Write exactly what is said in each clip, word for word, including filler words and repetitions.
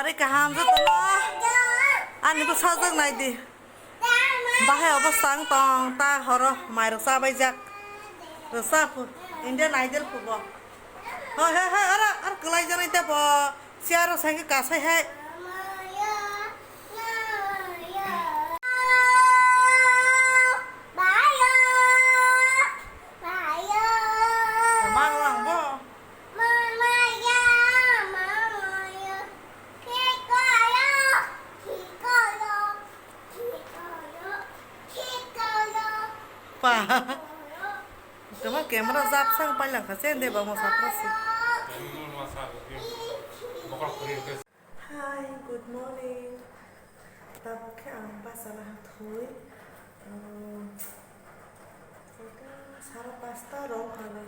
Ari kaham jotono. Ani bo sajak nai di. Bahai obo sang tong ta horo mairok chabaijak. Rwchap Indian Idol phubo. Hoi hoi hoi aro aro kwlai janai ta bo. Chair o sai kasai hai. Mang lang bo. Pa. Tama camera jap sang pailangkha se de ba mo sapra se. Hi, good morning. Tabuk khe ang bachalaha thwi. Umm, sara pasta rok hwnwi.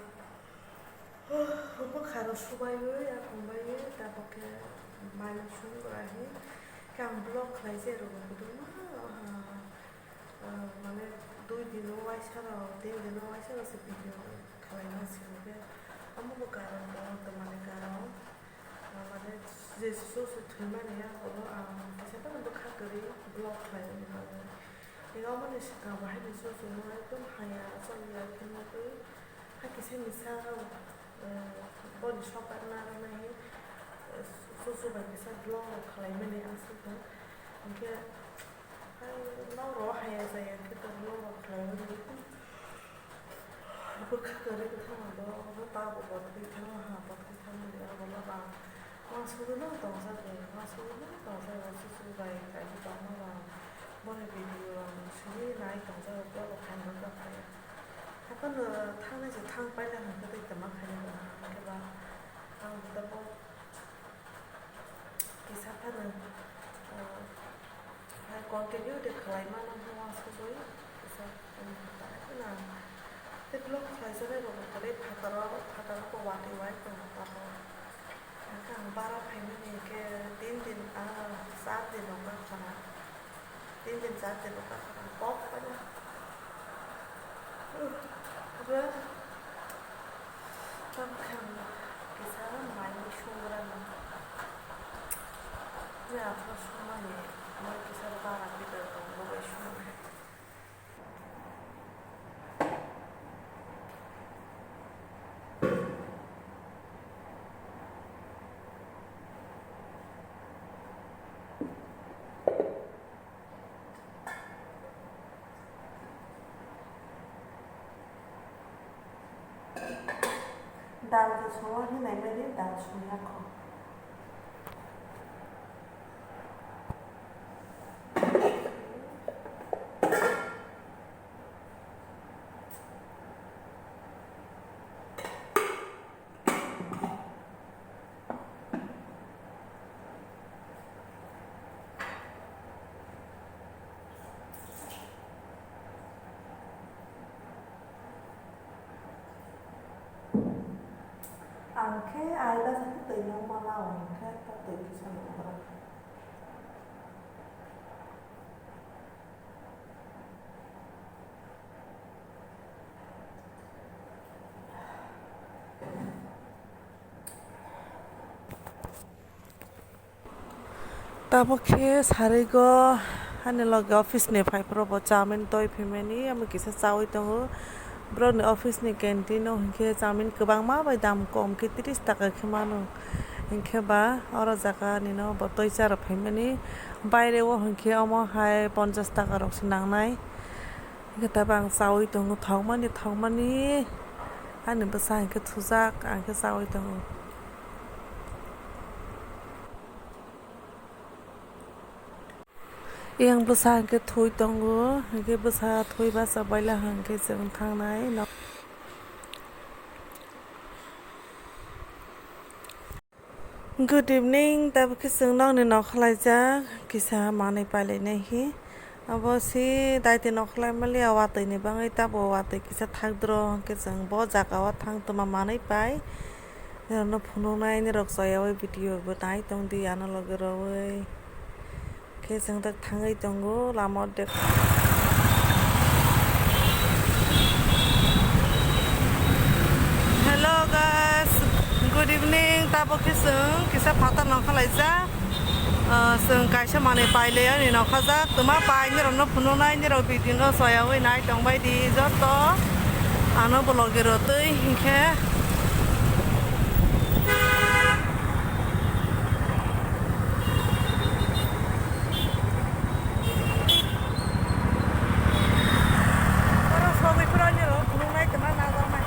Bwkha rok subaiwi, yakung baiwi, tabuk khe mai mui sung bwraiwi. Khe ang vlog khlai se rwgo kwdwma, ah, ah, mane dui din o waisa rok, tin din o waisa rok se video khlai ma sini khe. Omo bo karon bo, tongmani karon. Mane je susu thwimani abono ang kisa phano bwkha kwrwi vlog khlaimani bagwi. Ego aboni swkang bo haino susu no ekdom haya choliya khe nugwi hakhe se misa rok, eh, boni sokar narwknai, eh, susu bai kisa vlog rok khlaimani aswk kha. Hinkhe Ai, nok rok haya jaya khe tongo, nok rok khlaiwi rw. Bwkha kwrwi kwthang bo, bo ta bo botwi thango ha, botwi thangmani abo no ba. Uansugwi no tongjago, uansugwi no tongjago, susu bai kaisa tongma ba. Boni video ang simi nai tongjago, kebo khaina bwkha ya. Haphano thangnai se thang paina hwnkhe tei tongma khaina ba, hwnkhe ba ang bo tabuk kisa phano, ah, hai continue de khlai mano hwnwi uansugwi kisa, um, tei vlog khlaijaknai rok kwrwi phataro, phataro bo watwi wai tongo tabuk. Hwnkhe ang bara phaimani hinkhe tin din, ah, char din rok wngkha na. Tin din char din rok wngkha na, kok paina. Uh, bwrwi. Tamo khe ang kisa mai mui sung rwna. Je aphuru sungmani mai kisa bara bidal tongo bai sung. Dal khe songwi hinai mani dal songya kho. Ang khe ai basa khe twi nung ma lao, ang khe ta twi kisa nung gra. Tabuk khe sarigw ani loge office ni phaiphuru bo chowmin toi phaimani, omo kisa chawi tongo. Borokni office ni canteen o hinkhe chowmin kwbangma bai dam kom khe tris taka khe mano. Hinkhe ba oro jaga nino bo toi cha rw phaimani. Baire o hinkhe omo hai ponchas taka rok se nangnai. Hinkhe tabuk ang chawi tongo, thokmani, thokmani. Ani bwsa hinkhe thujak, ang khe chawi tongo. Yang bwsa hinkhe thwi tongo, hinkhe bwsa thwi bachak baila hinkhe chwng thangnai. Good evening, tabuk khe chwng nokni nokha laijak, kisa manwi pailainai hi. Abo se daiti nokha lai maliya, watwi ni bagwi tabuk watwi kisa thakdro, hinkhe chwng bo jaga o thang tongma manwi pai. Norokno phunuknai, norok choyaui video bo nai tongdi, ano loge rwui. Khe chwng tak thangwi tongo lama o dek. Hello guys, good evening. Tabuk khe chwng kisa phatar nokha laijak. Ah, chwng kaisa manwi pailai ani nokha jak, twma pai nirokno phunuknai, nirok video no soyaui nai tongbai di joto. Ano vlog rw twi hinkhe. Oro sogwi phuru ani rok phunuknai twma najaknai.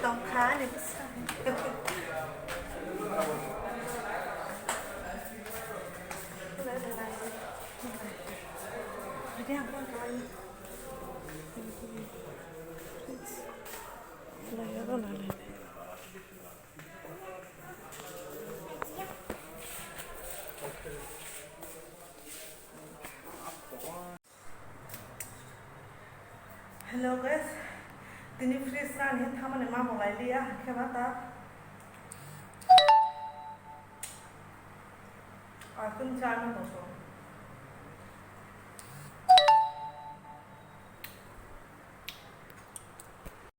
Tongkha ani bwsa. Hello guys, tini fresh rani thamani ma bolai liya, khe ba ta. Akun chana boso.